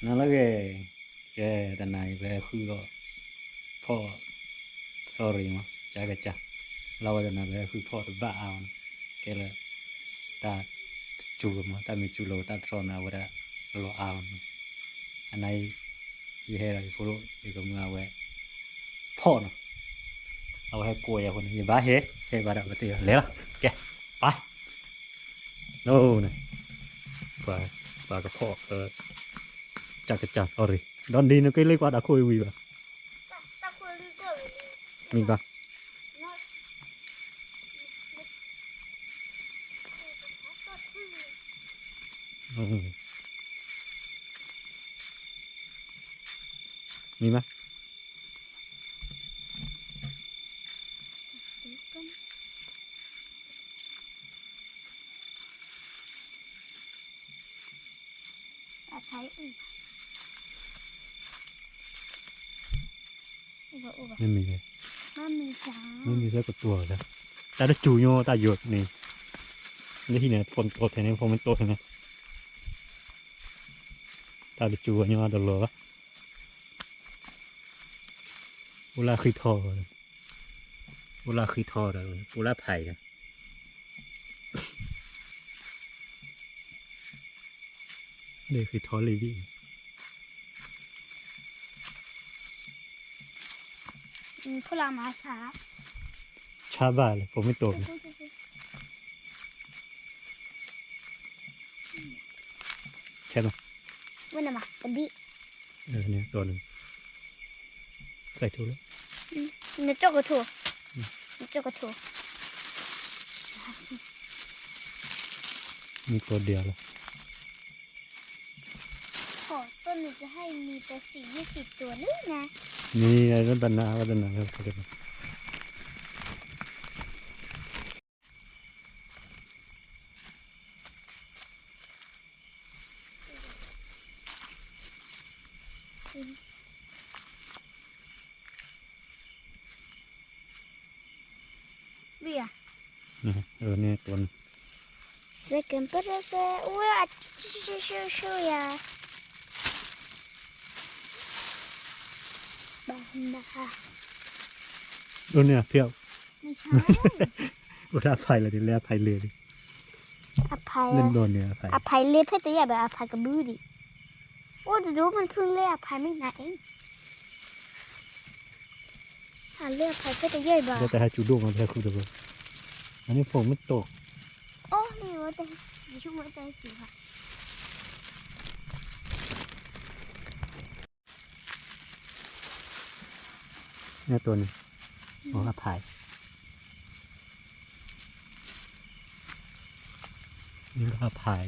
နလၢဂ့ၤ, ကဲတနၤအံၤ ပဟဲဃုလီၤဖီၣ် sorry မး ကကစၢ်, လၢဝဲတနၤ ပဟဲဃုဖီၣ်တဘၣ်အါမး, ကဲလၢ တၢ်တစူၤမး တၢ်မ့ၢ်စူၤလီၤတၢ်တြီနၤ အဝဲဒၣ်လီၤအါမး, အနၤအံၤ ယဟဲဒီးယဖိဒိၣ် ယကမၢအဝဲ ဖီၣ်နီၤ, အဝဲဟဲကိးယၤအဃိန့ၣ် ယဘၣ်ဟဲ ဟဲဘၣ်ဒီးပသ့ၣ်လဲၤလီၤ, ကဲ ပၢ် န့ၣ် ပှၤကဖီၣ် ကကစၢ် sorry ဒီးဒ်နက့လၢကွၢ်တၢ်ခိၣ်အံၤဝံၤဘၣ်, မ့ၢ်ဘၣ် မ့ၢ်ဘၣ် မ့မ့ၢ်လဲၣ်, မ့မ့ၢ်လၢကတိၤလီၤ, တၢ်တစူၤညီတၢ်ယိာ်န့ၣ်, လၢဟံၣ်န့ၣ် ဖိမ့ၢ်တိၢ်ထဲန့ၣ် ဖိမ့ၢ်တိၢ်ထဲန့ၣ်, တၢ်တစူၤညီတလီၤဘၣ်, အိၣ်လၢဃံထီ, အိၣ်လၢဃံထီဒီး အိၣ်လၢဖးအံၤဒီး ဃံထီလံဘံၣ်, ဆါဘၣ်လၢ ဖိမ့ၢ်တိၢ်န့ၣ်, ဆဲးမး, ဝဲန့ၣ်မး တဘံၣ်, န့ၣ် တိၢ်န့ၣ်, သဲးထူလၢ, နကၠီၣ်ကထိ, နကၠီၣ်ကထိ, မ့ၢ်တိၢ်ဒံးလီၤ. မ့ၢ်တနၤဝဲတနၤလၢ ဘံၣ်ဧါ, န့ၣ် second person ဝဲ အၡူၡူၡူယၤ, ဘၣ်နၤ, အိၣ်န့ၣ်အဖျၢၣ်, အိၣ်ဒၣ်ဖးလၢာ်ဒံး လဲၤအဖးလၢာ်ဒံး, အဖး, အဖးလၢာ်ဖဲတယၢ်ဘၣ် အဖးကဘုဒံး, အိၣ်တဒိမ့ၢ်ဖုလၢအဖးမ့ၢ်နၤအံၤ အလၢအဖးဖဲတယဲၢ်ဘၣ်. လၢတၢ်ဟဲစူၤဒိၣ်မး ပဟဲဃုတဘျီ, အန့ၣ်ဖိမ့ၢ်တိၢ်, အိၣ်န့ၣ်ဝဲတၢ်ဟဲစူၤဘၣ်, န့ၣ်တိၢ်န့ၣ်, အဖး, အဖး, လၢအဖး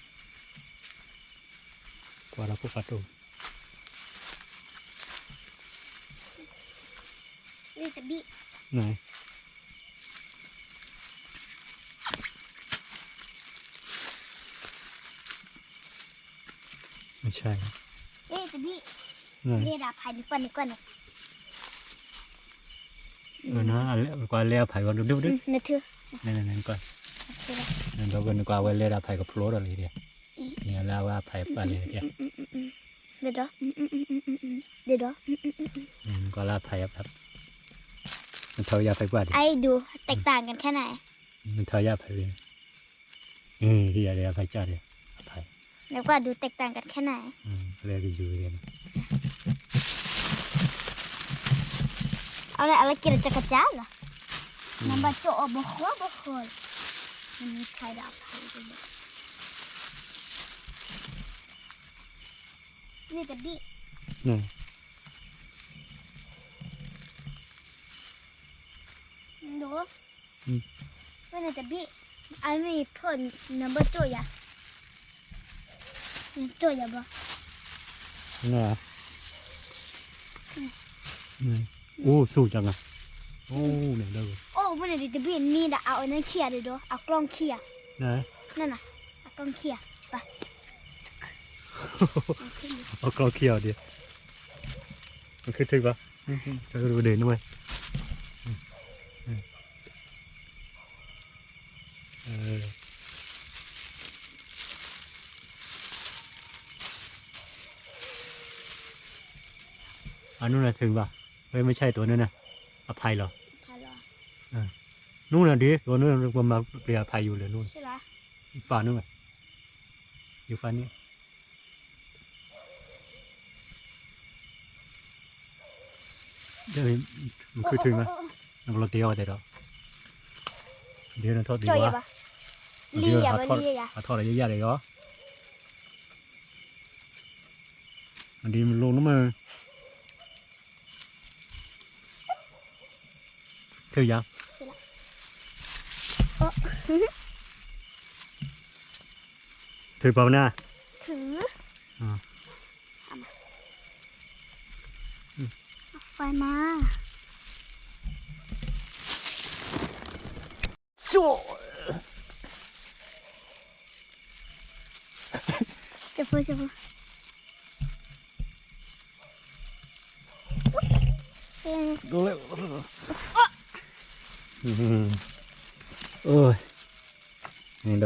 ဝံၤလံဒီး ကွၢ်ဒီးဖိဖးတိၢ်, တဘံၣ်, မ့ၢ်ဆါ, တဘံၣ်, လဲၤဒၣ်ဖးန့ၣ် ကွၢ်န့ၣ် ကွၢ်န့ၣ်, ကွၢ်လဲၤအဖးဝဲဒိၣ်ဒိၣ်ဒိၣ်, နထူ, နကွၢ်, နကွၢ်ဝဲလဲၤဒၣ်ဖးကဖျိဒီးလံ, နလၢအဝဲအဖးပာ်လံ, ဒီး, ဒီး, နကွၢ်လၢအဖး, နထီၣ်ယၢ်ဖးကွၢ်ဒံး, အဒိ, တၢ်တၢ်ကနခဲနၤ, နထီၣ်ယၢ်ဖး, ယၤဒီးအဖးကၢ်ဒီး, အဖး, နကွၢ်ဒိ တၢ်တၢ်ကနခဲနၤ, လၢကယူၤ, အဝဲအလၢက့ၤလၢကကစၢ်လီၤ, နဘၣ်ကၠီၣ်အီၤဘၣ်ဃီဘၣ်ဃီ, နမ့ၢ်ဖးဒီးအဖး, မ့ၢ်တဘံၣ်, ဒိ, ဝဲန့ၣ်တဘံၣ်, အမ့ၢ်ဖီၣ် နဘၣ်တိၢ်ယၤ, တိၢ်ယၤဘၣ်, အိၣ်ဆူၣ်တၢ်ဂၤ, အိၣ်န့ၣ်ဒီး, အိၣ်ဝဲန့ၣ်ဒီးတဘံၣ်န့ၣ်ဒီး အအီၣ်နၢ်ခံဂၤဒီး အကျီၢ်ခံဂၤ, နန, အကျီၢ်ခံဂၤ, အကျီၢ်ခံဂၤဒီး, မ့ၢ်ခုထုကဘၣ်, တၢ်ဒိၣ်တဒ့ၣ်နဝဲ, အနူနၤထုကဘၣ်, ဝဲမ့ၢ်ဆါအံၤတိၤနၢနၤ, အဖးအံၤလီၤ, နူနၤဒ် တိၤနၢနၤ ပမၤပျံၤအဖးယိာ်လၢနူ, ဖးနူ, ယဖးန့ၣ် မ့ၢ်ခုထုမး, နကလီၤတ့အီၤတဲဒီး, ဒ်နထီၣ်တ့ဝဲ, ဒ်, အထီၣ်ဒီးယယၢ်ဒီးယီၤ, ဒ်မလိနမ့ၢ်, ထုယၤ, ထုပှၤမနုၤ, ဒီပုၢ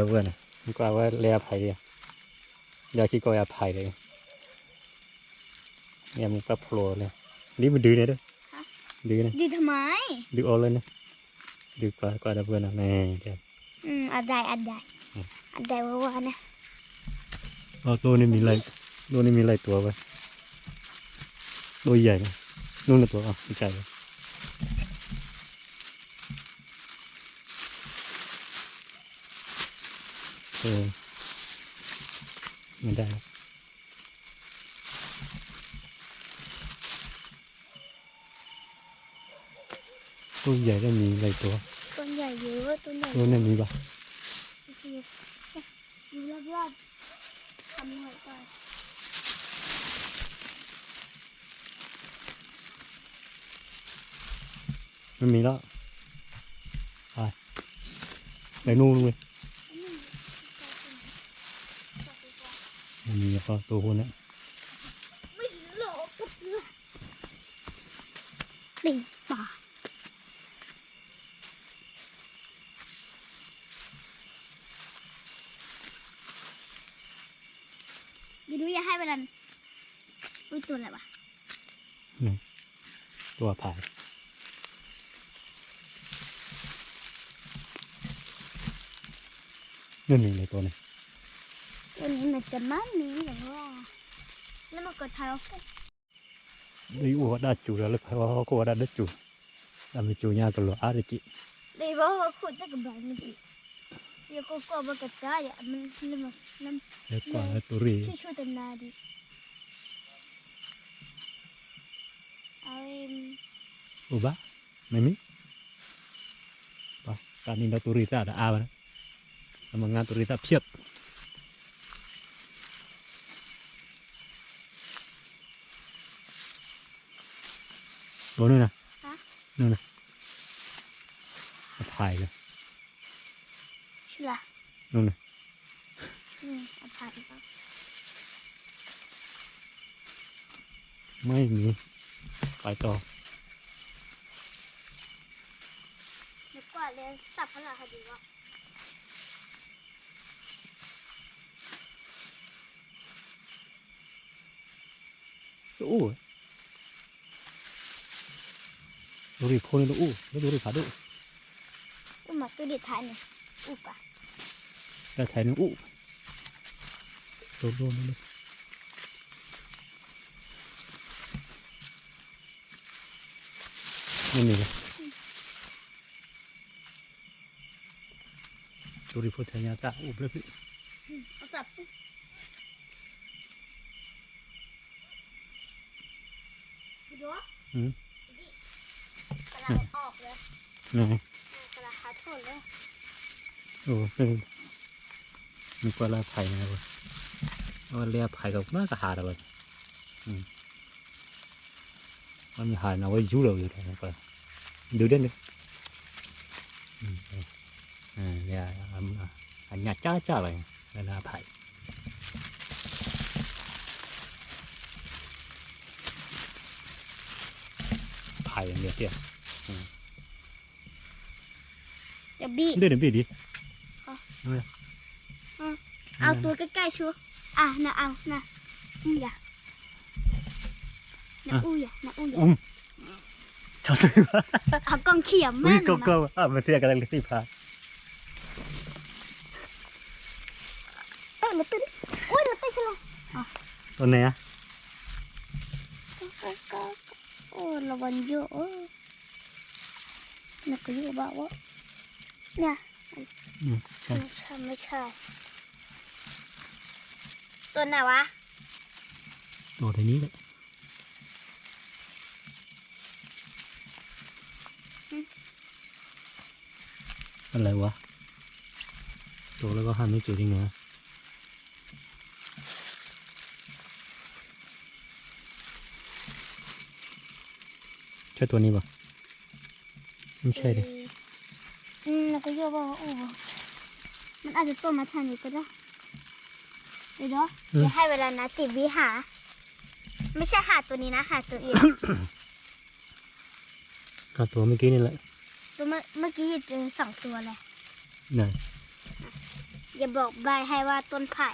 ်ဝဲၢ်န့ၣ် ကွၢ်ဝဲလဲၤအဖးအံၤ, ဒီးခံကီၢ်အဖးအံၤဒီး, ယမူပၢ်ဖျိးလၢ, ဒ်မဒုးန့ၣ်ဒီး, ဒုးန့ၣ်, ဒုးအီၤလၢန့ၣ်, ဒုးကွၢ်ကွၢ်ဒီပုၢ်ဝဲၢ်န့ၣ်, အဒဲ, အဒဲ, အဒဲဝဲဝဲန့ၣ်, တိၢ်န့ၣ်မံၤလၢ်, တိၢ်န့ၣ်မံၤလၢ်တိၤဝဲ, တိၢ်ယဲၢ်န့ၣ်, နူနတိၤအီၤ, မ့ၢ်ဒၣ် တိၢ်ယဲၢ်လၢမံၤလၢ်တိၤ, တိၢ်န့ၣ်မံၤဘၣ်, မ့ၢ်မံၤလီၤ, လဲၤနူနူဝဲ, မံၤဃီတိၢ်ဖိန့ၣ်, ပၢ် ယဒုးယဟဲဝဲဒၣ်န့ၣ်, အိၣ်တိၢ်လၢၤဘၣ်, တိၢ်အဖး, မ့ၢ်မံၤလၢ်တိၤန့ၣ်, တိၢ်န့ၣ်မ့ၢ်တမၤမံၤလၢၤ, လၢမ့ၢ်ကထါလီၤ, လၢယအိၣ်ဝဲဒၣ်စူၤဒီး လၢဖဲဟီၣ်ခိၣ်ဝဲဒၣ်လၢစူၤ, တၢ်မ့ၢ်စူၤညါကလီၤအါတက့ၢ်, လၢဟီၣ်ခိၣ်တကဘၣ်မ့ၢ်ဒံး, ယကကွၢ်ဘၣ်ကစၢ်ယၤ, လဲၤကွၢ်လၢတိရံၣ်, ဆူၣ်ဆူၣ်တနၤဒံး, အဝဲ, အိၣ်ဘၣ်, မ့မ့ၢ်, တၢ်န့ၣ်ဒီးတိရံၣ်သၣ်တအါဘၣ်, အမၤငါတိရံၣ်သၣ်ဖျၢၣ် တိၢ်န့ၣ်, အဖးအံၤလီၤ, မ့ၢ်မံၤ, ပာ်တီၤ, နကွၢ်လၢသၣ်ဖီလာ်ဟဲဒံးလီၤ. တအိၣ်ဝဲ, တိရံၣ်ဖိန့ၣ်တအိၣ်, လၢတိရံၣ်ဖးဒိၣ်, အိၣ်မးတိရံၣ်ထးန့ၣ်, အိၣ်ပာ်, တၢ်ထးန့ၣ်အိၣ်, တိရံၣ်န့ၣ်လီၤ. တိရံၣ်ဖိထဲညါတၢ်အိၣ်ဘျၢဖုၣ်, မ့ၢ်ကွၢ်လၢဖးအံၤန့ၣ်, အဝဲလဲၤအဖးအံၤကမၤကဟးဒီးဝဲ, အမ့ၢ်ဟးန့ၣ် အဝဲယူၢ်လီၤဝဲ, ဒုးဒဲန့ၣ်, အညၣ်ကၢ်ကၢ်လီၤ, လၢအဖးအံၤ မ့ၢ်, မ့ၢ်, တဘ့ၣ် ဒ်နဘ့ၣ်ဒ် เอาตัวใกล้ๆ ชัวร์ อ่ะ นะ เอา นะ อู้ยะ นะ อู้ยะ นะ อู้ยะ อืม ชอบตัว เอากล้องเขี่ยแม่น ก็ มา ก็ อ่ะ มันเทียบกันเลยสิพา เออ เราเต้น โอ้ย เราเต้นใช่ไหม อ่ะ ตัวไหนอะ ก็ ก็ ก็ โอ้ ระวังเยอะ โอ้ มันก็เยอะบ้าวะ เนี่ย อืม ใช่ ไม่ใช่ ไม่ใช่ ตัวไหนวะ ตัวในนี้แหละ อืม อะไรวะ ตัวแล้วก็หันไม่เจอจริงนะ ใช่ตัวนี้ปะ ไม่ใช่ดิ อืม แล้วก็โยกว่าอู้บ่ มันอาจจะต้นมาทางนี้ก็ได้ เดี๋ยว เดี๋ยวให้เวลานะ สิบวิหา ไม่ใช่หาตัวนี้นะ หาตัวอื่น หาตัวเมื่อกี้นี่แหละ ตัวเมื่อ เมื่อกี้เจอสองตัวเลย ไหน อย่าบอกใบ้ให้ว่าต้นไผ่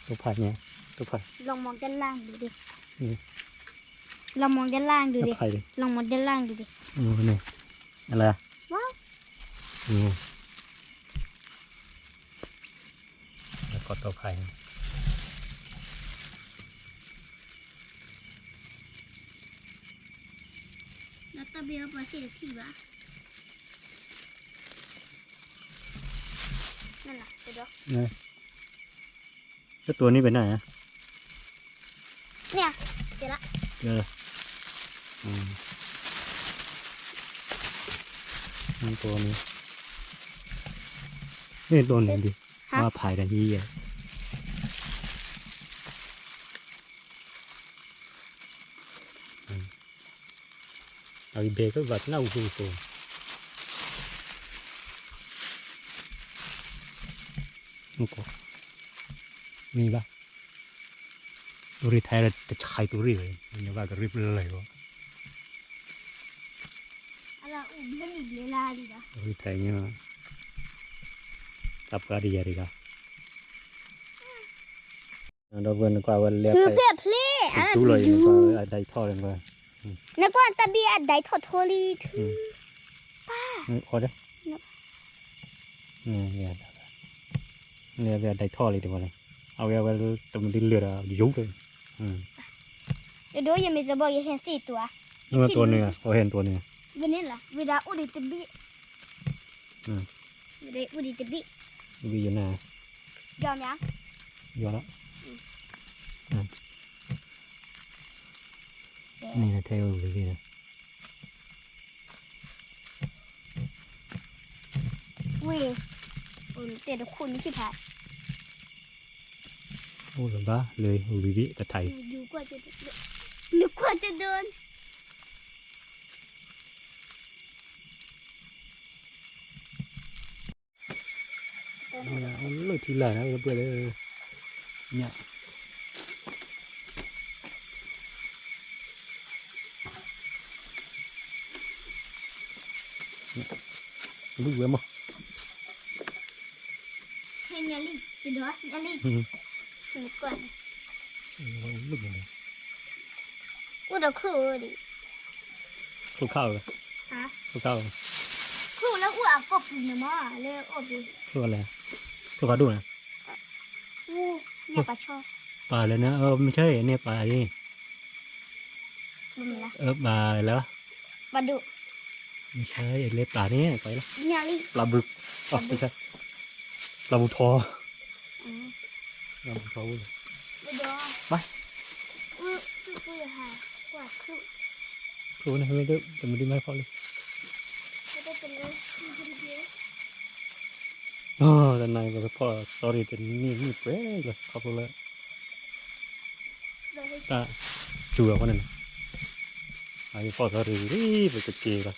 ต้นไผ่เนี่ย ต้นไผ่ ลองมองด้านล่างดูดิ นี่ ลองมองด้านล่างดูดิ ต้นไผ่เลย ลองมองด้านล่างดูดิ อืม นี่ อะไรอะ ว้าว อืม แล้วก็ต้นไผ่ แล้วต้นเบี้ยปอสิทธิ์ที่วะ นั่นน่ะ เดี๋ยว เออ แล้วตัวนี้ไปไหนอะ เนี่ย เจอละ เจอละ อืม นี่ตัวนี้ นี่ตัวไหนดิ ฮะ ว่าไผ่ละเฮีย อืม အဘဲကဘၣ်နၢ်ဟူစိၤ မ့ၢ်ဘၣ် တူၢ်ရ့ၣ်ထဲလၢတဆံးတူၢ်ရ့ၣ်ဝဲ နဘၣ်ကရ့ၣ်ပလၢၢ်ဘၣ် တူၢ်ရ့ၣ်ထဲညါ တၢ်ပှၤဒံးယၤတဂၤ ဒီပုၢ်ဝဲၢ်နကွၢ်ဝဲလဲၤ ဖျ့ဖျ့ ဖျ့ အဒံးထီၣ်လံ နကွၢ်တၢ်ဘံၣ်အဒံးထီၣ်ထီလံ ထူ ပၢ် အီၤဒဲး န့ၣ်ဝဲအဒံးထီၣ်လံတဝီလံ အဝဲအဝဲတမဒုလၢာ်ဒီးယိၤလၢ ယဒိယမ့ၢ်စဘီ ယဟဲစံၣ်တူၤဧါ နတူၢ်န့ၣ် အဟဲတူၢ်န့ၣ် ဝဲန့ၣ်လီၤ ဝဲဒၣ်အိၣ်ဒံးတဘ့ၣ် ဝဲဒၣ်အိၣ်ဒံးတဘ့ၣ် တဘ့ၣ်ယိၤန့ၣ် ယီၤမး ယီၤလီၤ န့ၣ်ထဲဝဲဝံၤလံ ဝ့ၢ် အိၣ်တဲတခိၣ်န့ၣ်ဆံးဖး အိၣ်လၢၤဘၣ်လၢဝံၤဘ့ၣ်တထါအံၤ နကွၢ်ကဒိ လၢထံလာ်န့ၣ် ပှဲၤလၢ ညၣ် ဘုဝဲမး ညၣ်လံ တဒီး ညၣ်လံ ကွၢ် အိၣ်ဒီးချိၣ်ဝဲဒံး ချိၣ်ခါဝဲ ချိၣ်ခါဝဲ ချိၣ်လၢအိၣ်အကီၢ်ပူၤန့ၣ်မး လၢအိၣ်ဘ့ၣ် ချိၣ်လဲၣ် ချိၣ်ဖးဒိၣ်န့ၣ် ညၣ်ပာ်ဆီ ပာ်လၢန မ့ၢ်ဆါန့ၣ်ပာ်လံ ပာ်လၢ ပာ်ဒိၣ် မ့ၢ်ဆါလဲၤပာ်န့ၣ် ပာ်လၢ ပာ်ဘု ပာ်ဘုထီ ပာ်ဘုထီ ဘၣ် ချိၣ်န့ၣ် မ့ၢ်ဒ် တမ့ၢ်ဒ်မ့ၢ်ဖီၣ်လံ တနၤပကဖီၣ် sorry တနံၣ်မ့ၢ်ပှဲၤလၢခီဖျိလၢ တၢ်စူၤအဃိန့ၣ် အဖီၣ် sorry ပကက့ၤလီၤ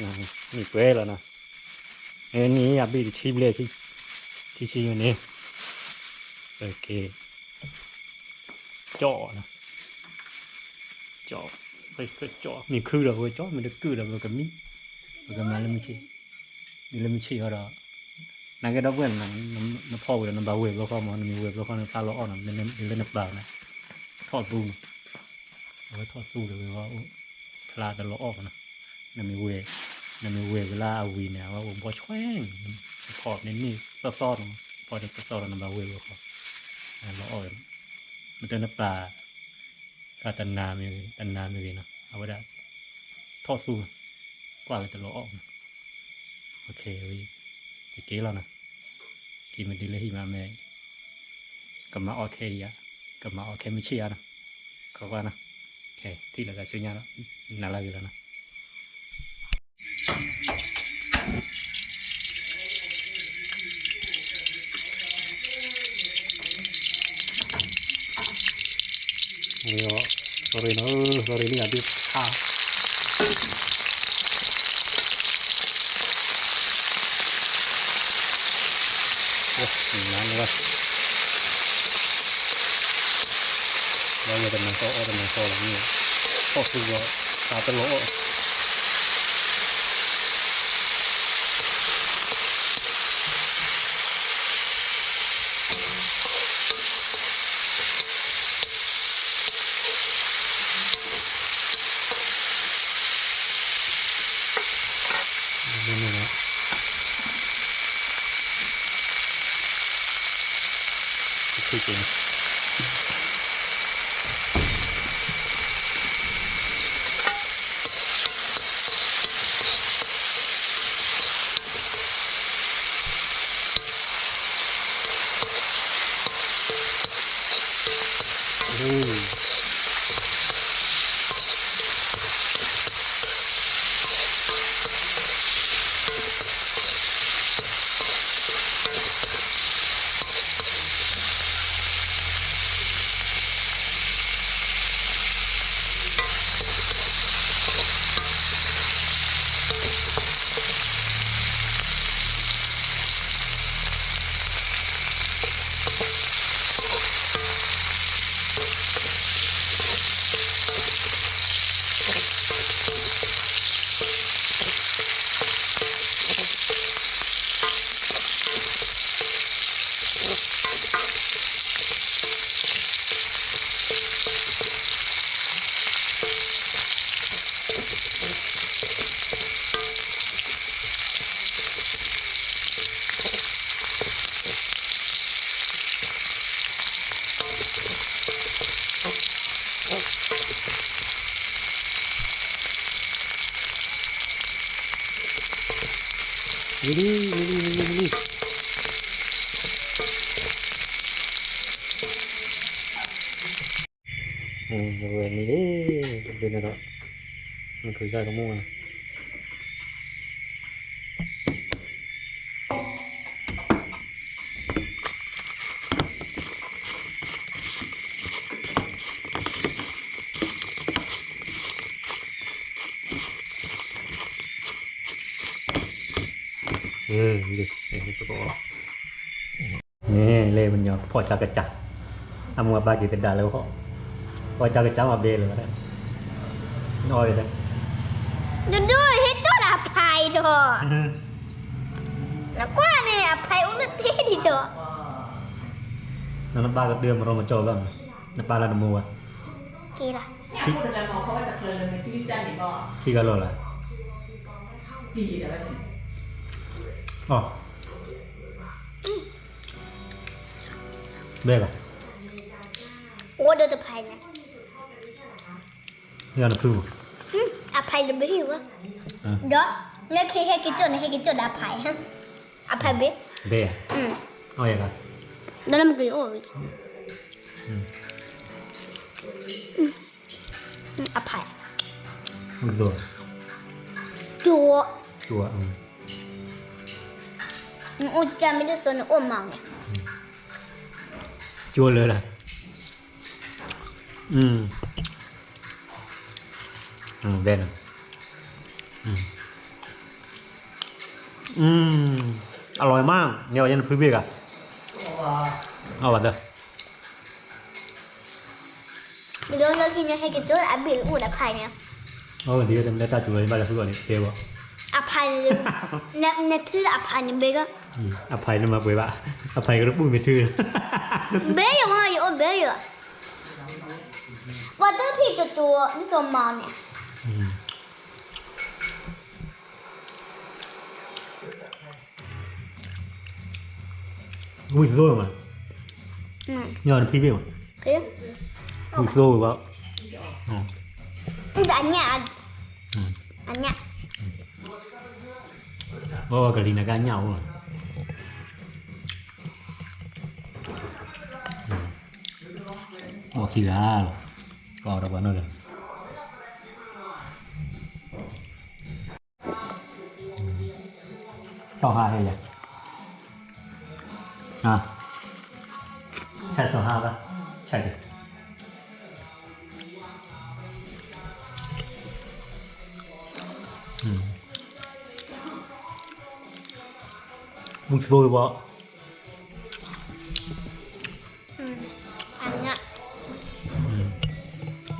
မ့ၢ်ပှဲၤလီၤနီၤ နံၣ်အဘ့ၣ်တဆံဘျဲၣ် ခံဆံယိၤန့ၣ် ပက့ၤ ကၠီၣ်နီၤ ကၠီၣ် ကၠီမ့ၢ်ခုဒီး ပကကၠီ, မ့ၢ်တကုၢ်ဒီး ပကမံ, ပကမၤလၢမုၢ်ဆ့ၣ်, မ့ၢ်လၢမုၢ်ဆ့ၣ်အီၤဒီး, နာ်က့ဒီပုၢ်ဝဲၢ်, နဖီၣ်ဝံၤဒီး နဘၣ်ဝဲၢ်ဘျီဃီမး, နမ့ၢ်ဝဲၢ်ဘျီဃီ နဖျါလီၤအီၣ်နီၤ, လၢနပာ်န့ၣ်, ထီၣ်သူ, အဝဲထီၣ်သူဒီးဝဲ, ဖျါတလီၤအီၣ်ဘၣ်နီၤ, နမ့ၢ်ဝဲၢ်, နမ့ၢ်ဝဲၢ်ဝံၤလၢအဝံၤန့ၣ် အဝဲအိၣ်ဘီဆွဲန့ၣ်, နဖီၣ်န့ၢ်န့ၢ်သီသီနီၤ, ဖီၣ်န့ၢ်သီသီဒီး နဘၣ်ဝဲၢ်ဘျီဃီ, လီၤအီၣ်ဝဲ, မ့ၢ်တဲနပာ် တနၤမ့ၢ်ဂ့ၤ, တနၤမ့ၢ်ဂ့ၤနီၤ, အဝဲဒၣ်, ထီၣ်သူ, ကွၢ်လၢတလီၤအီၣ်, ဝဲ, ကက့ၤလီၤနီၤ, က့ၤမ့ၢ်ဒ်လၢဟံၣ်မးမ့ၢ်, ကမၤအီၣ်ခဲအံၤဧါ, ကမၤအီၣ်ခဲမုၢ်ဆ့ၣ်ဧါနီၤ, ကကွၢ်နီၤ, ကထံၣ်လိာ်သးဆူညါလီၤ, နၤလၢဂ့ၤလီၤနီၤ. ဝဲအီၤ, sorry နီၤ, sorry န့ၣ်အဒုးခါ, ဝဲ, နၤလၢ, လၢယတနၤစီအီၣ်တနၤစီလီၤ, ထီၣ်သူဒီး, တၢ်တလီၤအီၣ် မ့ၢ်လံ, မ့ၢ်လံ, မ့ၢ်လံ, မ့ၢ်လံ, ဝဲမ့ၢ်လံ, ဘ့ၣ်န့ၣ်ဒီး, မ့ၢ်ခုၣ်တၢ်ကမိၣ်, န့ၣ်လၢပညီ ဖီၣ်ကၠါကစၢ်, အမိၢ်အပၢ်က့ၤကဒါလၢဟီၣ်, ဖီၣ်ကၠါကစၢ်မ့ၢ်ဘဲလၢၤ, အီၣ်ဝဲဒၣ်, ဒိဒိၣ်ဟဲကၠီၣ်လၢအဖးအံၤဒီး, နကွၢ်န့ၣ် အဖးအံၤအိၣ်လၢသ့ဒံးဒီး, နနပၢ်ကဒုးမရီမကၠီဘၣ်, နပၢ်လၢနမိၢ်ဝဲ, က့လီၤ, ခံဂၤလီၤလၢ, အီၣ်, ဘဲလီၤ, အိၣ်ဒီးတဖးန့ၣ်, ယနဖုမး, အဖးအံၤတဘ့ၣ်ဝဲ, ဒီး, နကဟဲက့ၤကၠီၣ်န့ၣ် ဟဲက့ၤကၠီၣ်ဒီးအဖးအံၤ, အဖးဘ့ၣ်, ဘဲ, အီၣ်ယၤ, ဒီးနမ့ၢ်က့ၤအိၣ်ဝဲ, အဖး, ကၠိ, ကၠိ, အိၣ်ကၠၢ်မ့ၢ်တစိၤန့ၣ်အိၣ်မးန့ၣ်, ကၠိလၢလၢ, ဘဲန့ၣ်, အလီၤမး, န့ၣ်အီၤယနဖုဘ့ၣ်ဂၤ, အီၣ်ဘၣ်သၢ ဒီးလၢခံန့ၣ် ဟဲက့ၤကၠီၣ်အဘ့ၣ်အိၣ်ဒီးဖးန့ၣ်, အိၣ်ဒ်တမ့ၢ်လၢတၢ်စူၤလီၤ ယဘၣ်လဲၤဃုအီၤန့ၣ် တဲဘၣ်. အဖးန့ၣ်, နထုအဖးန့ၣ်ဘဲက, အဖးန့ၣ်မၤပှဲၤဘၣ်, အဖးကရပူၣ်မ့ၢ်ထု, ဘဲယၤမ့ၢ်ယအိၣ်ဘဲယၤ, ပှၤတဖံးကၠိကၠိ နကမၤန့ၣ် ဝံၢ်သိမး, ညၣ်တဖံးဘ့ၣ်မး, ဝံၢ်သိဝံၤဘၣ်, အညၣ်, အညၣ်, ဘၣ်ဝဲကလံၤနၤကညၣ်အိၣ်လီၤ, အီၣ်ခံဂၤလီၤ, ကီးဒီးပှၤနီၢ်လၢ စီၤဟါဟဲယၤ, ဟါ, ဆဲးစီၤဟါဘၣ်, ဆဲးက့ၤ, မုၢ်သိဘၣ်,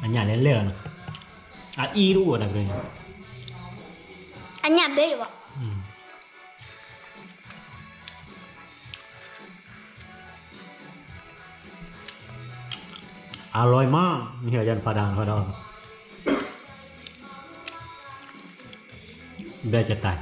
အညၣ်လဲၤလဲၣ်လီၤနီၤ, အအံၤတအိၣ်တၢ်ကရၢ, အညၣ်ဘဲယၤဘၣ်. အလီၤမး, မ့ၢ်ဟဲယၤနဖးဒၣ်နဖးဒၣ်, ဘဲကတၢၢ်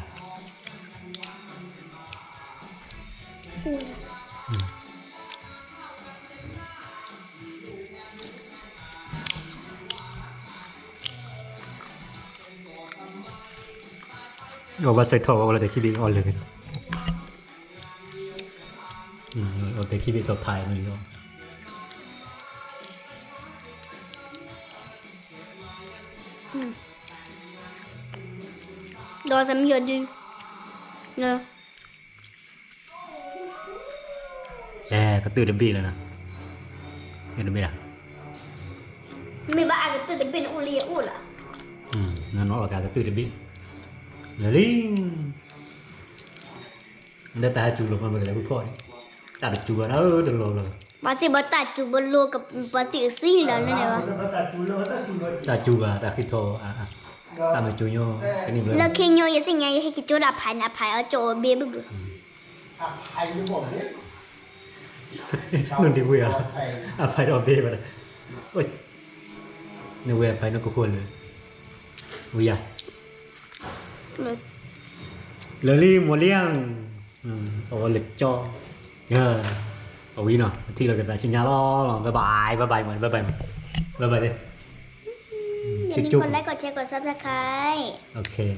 အီၣ်ဘၣ်စဲးထီၣ်ဝဲလၢတခံဘ့ၣ်အီၣ်လၢာ်, အီၣ်တခံဘ့ၣ်စီၤဖးန့ၣ်လီၤ. ဒီးသမံၤအီၤဒု, ကတၢၢ်တဘ့ၣ်လၢၤနီၤ, တဘ့ၣ်လၢ, မ့ၢ်ဘၣ်အကတၢၢ်တဘ့ၣ်န့ၣ်အိၣ်လၢယအိၣ်လီၤ, နနီၢ်အီၣ်ကးကတၢၢ်တဘ့ၣ်, လၢလံ လၢတၢ်ဟဲစူၤလိာ်မး ပကလဲၤဝံဖီၣ်န့ၣ်, တၢ်တစူၤဘၣ်ဒၣ်တလီၤလီၤ, ပှၤစံးဘၣ်တၢ်စူၤပလိ ပှၤသံးသံလီၤလၢန့ၣ်ဘၣ်, တၢ်စူၤဘၣ်တၢ်ဃံထီၣ်, တၢ်မ့ၢ်စူၤညီ, လၢခံညိယသ့ၣ်ညါ ယဟဲက့ၤကၠိဒၣ်ဖးန့ၣ် အဖးအီၤကၠီၣ်အီၤဘ့ၣ်ဘုၣ်ဘုၣ် နဒံးဝဲဧါ, အဖးဒီးဘ့ၣ်ဘၣ်, နဝဲအဖးနကဃိလၢ, ဝံၤယၤ, လၢလံမီၤလံ, အဝဲလၢကၠီ, အဝံၤနီၤ ပထံၣ်လိာ်က့ၤသးဆူညါလီၤ, bye bye, bye bye, bye bye, bye bye, ကၠိ, like, comment, share, subscribe, okay.